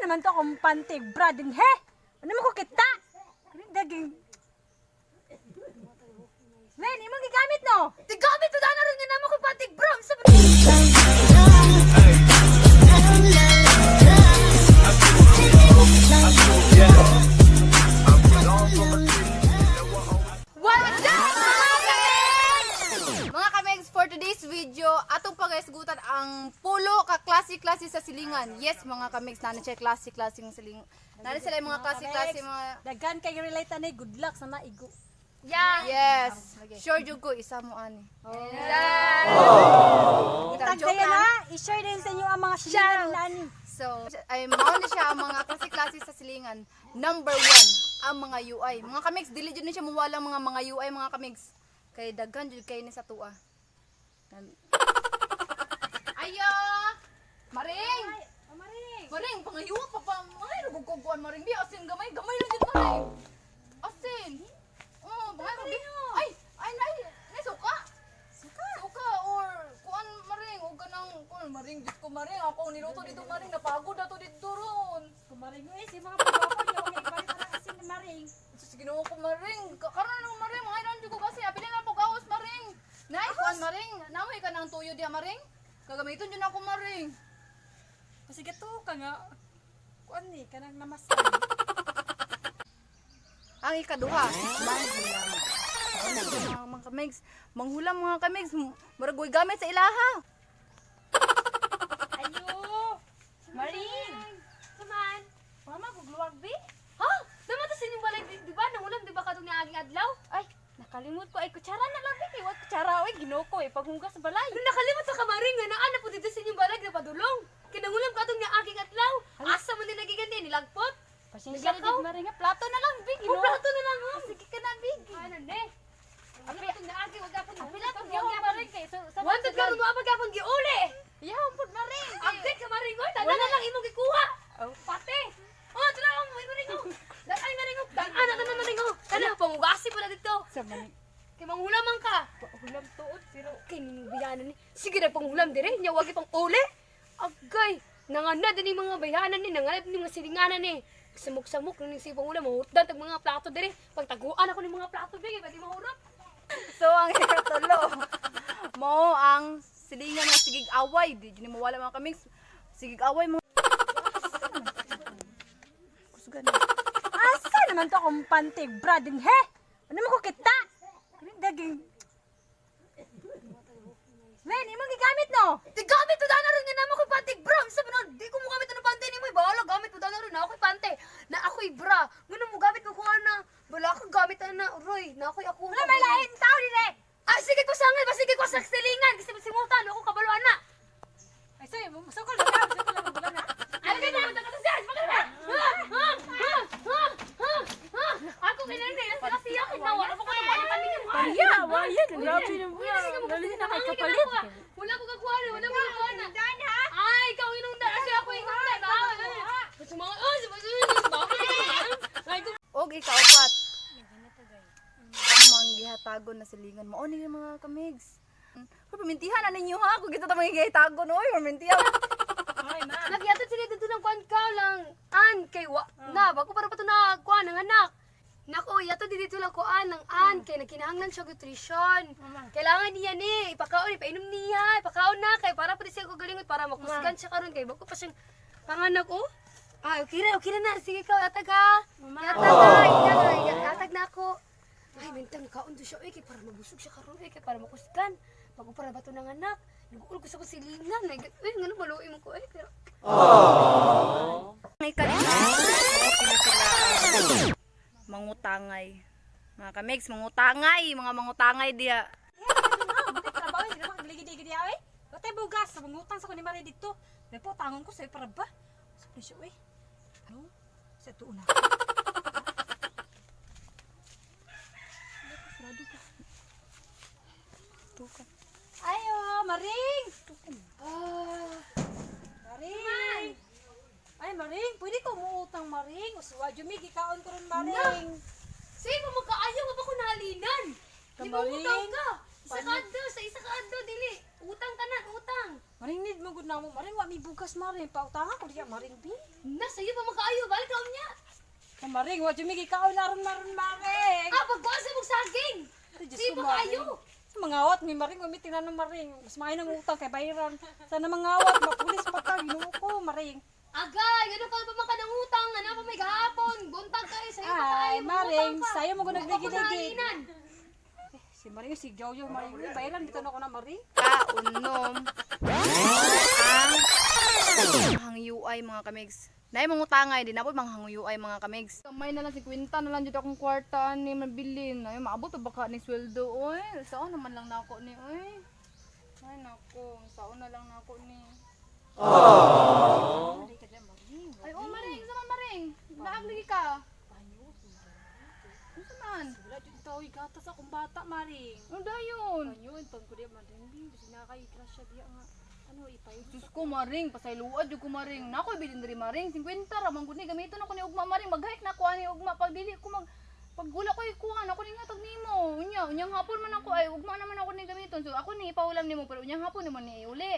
Naman to akong pantig, brading he? Ano mo ko kita? Daging. Len, imong gigamit no? Di gamit to na ron nga namo ko pantig bro. Sa What's up, mga kamegs? Mga kamegs, for today's video, atong pagaisgutan ang pulo ka klase-klase sa silingan. Yes, mga kamegs, nana siya klase-klase ng silingan. Nana sila yung mga klase-klase mga. Daghan kay relate ani, good luck sa maigo. Yeah. Yes. Sure jud ko isa mo ani. Itag kayo na, i-share din sa inyo ang mga silingan na ani. So, ay mao na siya ang mga klase-klase sa silingan. Number one, ang mga UI. Mga kamigs, dili jud ni siya muwala mga UI, mga kamigs. Kay daghan jud kay ni sa tuwa. Ayo! Maring! Oh, Maring. Maring, pangayuwa pa pa. Ay, rugugkuan Maring. Di, asin gamay. Gamay lang jud, Maring. Asin. Oh, bangay rugi. Ay, ay, nay, nay, suka. Suka. Suka or kuan Maring, og kanang kuan Maring, Diyos ko Maring, ako ang niluto dito Maring, napagod na to dito ron. Kumaring eh, si mga pagwapo niyo kung ipalit na asin ni Maring. Sus, Ginoo ko Maring. Karon nang Maring, mga ilan jud ko kasi apili na pag-aos Maring. Nay, kuan Maring, namoy ka ng tuyo diha Maring. Gagamiton jud ako Maring. Kasi gato ka nga. Kuan ni kanang namasay. Ang ikaduha, manghulam. Mga kamigs, manghulam mga kamigs, murag way gamit sa ilaha. Ayo. Maring. Saman. Mama kugluwag bi. Ha? Naman to sa inyong balay, di ba? Nangulam, di ba katong niaging adlaw? Ay, nakalimot ko ay kutsara na lang bi kay wa kutsara oy Ginoo ko eh paghunggas sa balay. Nung nakalimot sa kamaring nga naa na po dito sa inyong balay, napadulong. Kinangulam katong niaging adlaw. Asa man din nagiganti, nilagpot. Pasensya na Naglakaw? jud Maring nga plato na lang bi Ginoo. Oh, plato na lang, oh. Sige ka na bi. Ano ne? Api itong niaging, wag apon. Apila to gyud Maring kay so sa Wanted ka ron, wag apon giuli. Yahon pud Maring. Agay ka maring, oy, tanan na lang imong gikuha. Oh. Pate. Oh, tara ang maring oh. Ay maring oh. Tanan na maring oh. Tanan pangugasi pa na dito. Sa man Kay manghulam man ka. hulam tuod pero Kay biyanan ni. Sige na panghulam dire, nya wagi pang uli. Agay, nangana din yung mga bayanan ni, nangana din yung mga silinganan ni. Samok-samok ning si panghulam, mahurdan tag mga plato dire. Pagtaguan ako ng mga plato dire, pwede mahurot. So ang ikatulo, mo ang silingan nga sigig away, di jud ni mawala mga kamigs. Sigig away mo. Kusgan. Asa naman to akong pantig, brading he? Ano mo ko kita? Daging. Len, imong gigamit no? Di gamit to na ron nga namo ko pantig bro. Sa panon, di ko mo gamit ano pante nimo, bahala gamit mo na ron na ako'y pante. Na ako'y bra. Ngano mo gamit ko kuha na. Wala ka gamit ana, Roy. Na ako'y ako. Wala may lain tao dire. Ay sige ko sangil, ba sige ko sa silingan kasi simutan ako kabalo ana. Ay say, sukol na ka, sukol na wala na. Ano ka naman ka siya? Bakit ba? Ha? Ha? Ha? Ha? Ha? Ha? Ako kinani, sila siya kinawa. Ako ko naman kami ni mo. Waya, waya, grabe na mo. Dali na kay kapalit. Wala ko kakuha na, wala ko kakuha na. Ay, ikaw inungdan kasi ako inungdan. Gusto mo, oh, ay, Og ikaupat. Ang mga gihatagon na silingan mo ni mga kamigs. Hoy, pamintihan na ninyo ha. Kung kita ta mga gihatagon, oy, pamintihan. Ay, ma. Nagyatod sila dito ng kuan ka lang. An, kay wa, na, bago para pa ito na kuan ng anak. Nako, yato dito lang kuan ng an, kay nagkinahanglan siya og nutrisyon. Kailangan niya ni, ipakaon, ipainom niya, ipakaon na, kay para pa di siya kagalingon, para makusgan siya karon kay bago pa siyang panganak, oh. Ah, okay ra na. Sige ka, atag ha. Yatag ha, yatag, yatag na ako. Ay, bintang kaon do siya, oy, kay para mabusog siya karon, oy, kay para makusgan. Bago para bato ng anak. Nag-uul ko sa kong silingan. Ay, uy, ngano maluoy mo ko, eh, pero May kalima. Sila sila mangutangay. Mga kamigs, mangutangay, mga mangutangay diha. Bakit trabaho hindi naman gligid-gigid ya, oy. Watay bugas, sa mangutang sa ko ni Maria dito. May po tangon ko sa'yo para ba? Sa presyo, oy. Ano? Sa tuon na. Ayo, Maring! Ah, Maring! Ay, Maring, pwede ko muutang, Maring. Uswa, jumigi kaon ko ron, Maring. Sige, pa magkaayaw pa ko nahalinan. Di ba Kamaring. utang ka? Isa ka adto, sa isa ka adto, dili. Utang ka na, utang. Wala Maring need mo gud na mo. Maring wa mi bugas maring. Pautangan ko diya maring bi. Na sayo pa man kaayo, balik ka unya. Oh, maring wa jud mi gikaon aron maron maring. Ah, pagkuan sa mong saging. Ay, Diyos Sayo ko, pa kaayo. Sa mangawat mi maring wa mi tinan maring. Mas maayo nang utang kay bayran. Sana mangawat mapulis pa ka Ginoo ko maring. Agay, ano ka pa man ka ng utang, ano pa may gahapon, buntag kayo, sayo pa Ay, kaayo, maring, mangutang ka. sayo mo ko Wa pa ko nagligid-ligid. naalinan. Eh, si Maring si Jojo maring. Uy, Bayran bitaw na ko na maring. Kaunom ang hangyuay mga kamigs. Nay mangutangay din na po mga hangyuay mga kamigs. Kamay na lang 50 na lang jud akong kwarta ni mabilin. Ay maabot pa baka ni sweldo oy. Sao naman lang nako ni oy. Ay nako, sao na lang nako ni. Ay oh maring, sama maring. Naag lagi ka. Unsa man? Wala jud taoy gatas akong bata maring. Ano dayon? Kanyo inton ko diya maring bi. Bisin na kay grasya diya nga. Ano ipayo. Diyos ko, maring, pasayload jud ko maring. Nako bilin diri maring, 50 ra man gud ni gamiton ako ni ugma maring, maghike na ako ani ugma pag dili ko mag pag wala ko ikuha ako ni hatag nimo. Unya, unyang hapon man ako ay ugma naman ako ni gamiton. So ako ni ipaulam nimo pero unyang hapon nimo ni iuli.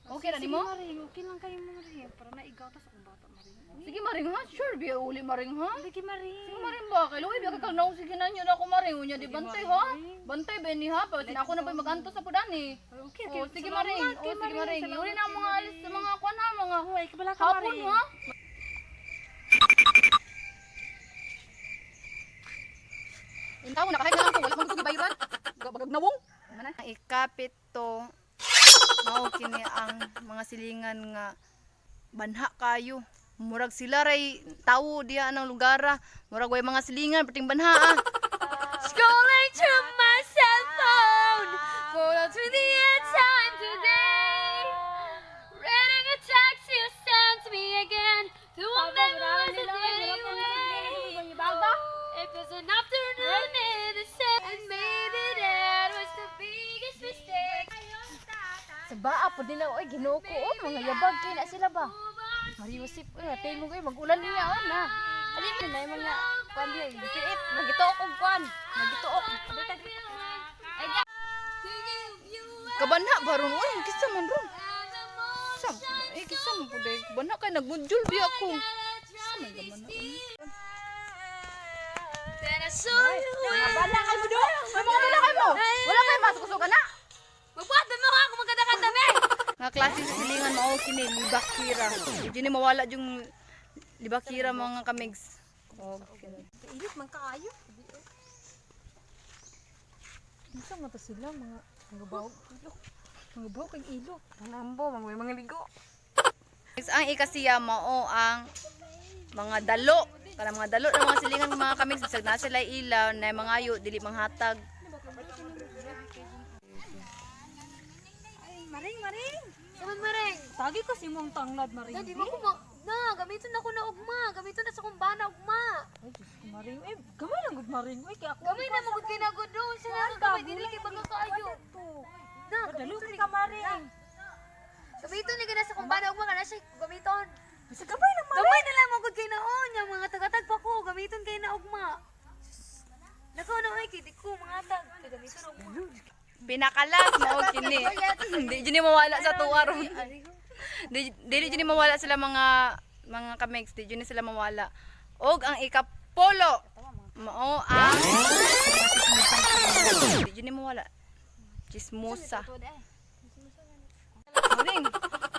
Okay ra Sige, nimo? Maring, okay lang kayo maring. Para naigatas akong bata maring. Sige maring ha, sure bi uli maring ha. Sige maring. Sige maring ba, kay luoy biya kag naong sige nanyo na ako maring unya di bantay ha. Bantay beni ha, pa ako na pa magantos sa pud ani. Okay, okay. Oh, sige maring, oh, sige maring. Iuli na ang mga alis sa mga kuan ha, mga Hoy, kabala ka hapon maring. ha. Intaw na kahit na lang ko wala man ko gibayran. Bagag nawong. Ikapito mao kini ang mga silingan nga banha kayo. Murag sila ray tawo diya anang lugara. Murag way mga silingan perting banha ah. Scrolling through my cell phone for all through the time today. Reading a text you sent me again to remember was a day away. It was an afternoon in the sun, and maybe that was the biggest mistake. Sa baa po nila oy Ginoo ko oh, mga yabag kay na sila ba. Mariusip oy atay mo oy magulan niya oh na. Alin na yung mga kuan diya gipiit nagituok og kuan, nagituok. Kabanha ba ron oy kisa man ron. Sa eh kisa man pud eh. Banha kay nagmudyol biya ko. Sa man gaman na. Then I saw you. Bala kay mo do. May mga bala kayo mo. Wala pa mas kusog ka na. Magbuhat mo ako magkanta-kanta me. Nga klase sa silingan mao kini libakira. Di ni mawala yung libakira mga kamigs. Okay. Init man kaayo. Unsa man to sila mga mga bawog ilok. Mga bawog kay ilok. Panambo, mga mga ligo. Ang ikasiya mao ang mga dalo. Kanang mga dalo ng mga silingan mga kamigs bisag na sila ilaw na mga ayo dili manghatag. Ay, maring, maring. Saman maring. Tagi ko si mong tanglad maring. Na, di ba ko ma... Na, gamiton ako na ugma. Gamiton na sa kumbana ugma. Ay, Diyos ko, maring. Eh, gamay lang gud maring. Uy, kay ako. Gamay na magud kay nagod doon. Sa na gamay dili kay baga kaayo. Na, Dalo gamiton kay ka maring. Gamiton ni kana sa kumbana ugma kana siya gamiton. Bisag gamay lang maring. Gamay na lang magud kay naon nga mga tagatag pa ko gamiton kay na ugma. Nako na oy kay di ko mga tag kay gamiton ugma. Pinakalas mao kini. Di jud ni mawala sa tuwa ron. Di dili jud ni mawala sila mga kamigs, di jud ni sila mawala. Og ang ikapolo mao ang di jud ni mawala. Chismosa. Maring,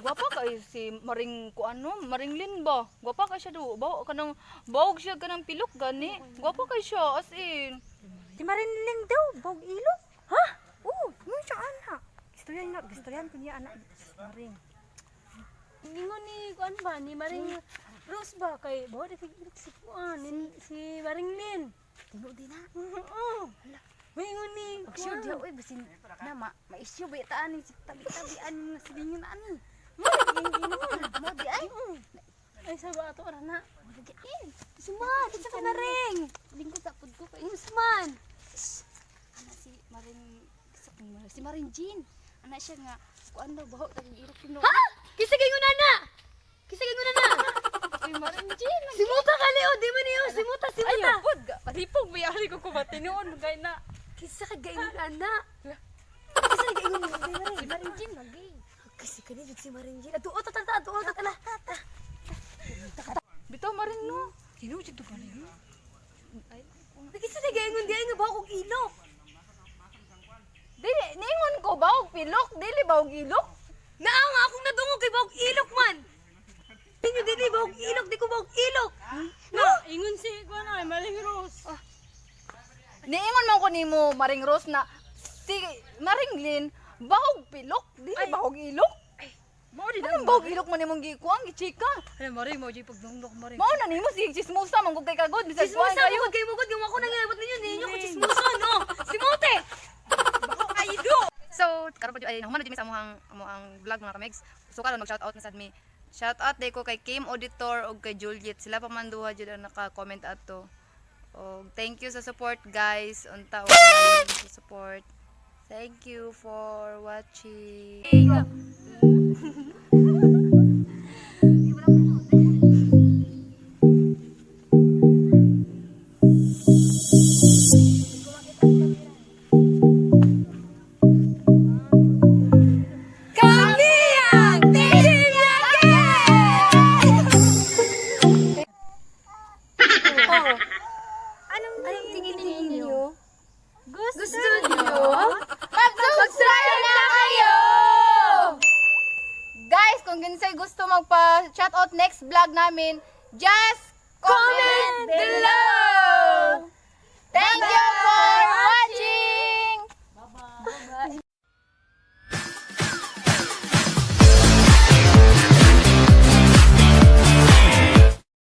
gwapa kay si Maring ko ano, Maring Lin ba? Gwapa kay siya do. Baw kanang bawog siya kanang pilok gani. Gwapa kay siya as in. Di marinling daw, bawog ilok. Ha? Oo, mo siya anak. Istorya na, istoryan ko niya anak. Maring. Ingon ni kuan ba ni Maring Rose ba kay bawo di kay ilok si kuan ni, si Maring Lin. Tinuod din na. Oo. Ingon ni Sure kuan. diha oy basin na ma ma-issue ba ita ani si tabi-tabi ani mga silingan ani. Mo ingon. Mo di ay. Ay sa ba ato ra na. Suman, kinsa ka maring? Lingkod sa pud ko kay Suman. ana si Maring sa si Maring Jean. Ana siya nga kuan daw baho tag ilok tinuod. Ha? Kinsa kay ngunana? Kinsa kay ngunana? Si Maring Jean. Simuta ka Leo, di man niyo, simuta, simuta. Ayaw, pud. Palipog, bayari ko kumatinuon. Gay na. Kinsa ka gaingon ana? Kinsa ka gaingon Si Maring Jean lagi. Kasi kani jud si Maring Jean. Aduo ta ta aduo ta ta. Bitaw Maring no. Tinuod jud to gani. Nagisa na gaingon di ay nga bahog og ilok. Dili ningon ko bahog pilok, dili bahog ilok. Naa nga akong nadungog kay bahog ilok man. Ninyo dili bahog ilok, di ko bahog ilok. Na, ingon si kuan ay Maring Rose. Niingon man ko nimo Maring Rose na si Maring Lynn bahog pilok, dili bahog ilok. Mao di Anong bahog ilok man nimong gikuang gichika? Ay, Maring, mao jud pagdungdok Maring. Mao na nimo sige chismosa man gud kay kagod bisag kuan Chismosa kayo. mo kay mugod yung ako nangibot ninyo ninyo ko chismosa no. Si Mote. So, karon pa jud ay nahuman na jud mi sa amuhang vlog, mga kamegs. So karon mag-shoutout na sad mi. Shoutout day ko kay Kim Auditor ug kay Juliet. Sila pa man duha jud ang naka-comment ato. Og thank you sa support, guys. Unta og sa support. Thank you for watching. Kami ang Team Yake! Oh. Anong tingin ninyo? Gusto niyo? Mag-subscribe na kayo! Guys, kung kinsay gusto magpa shoutout next vlog namin, just comment below!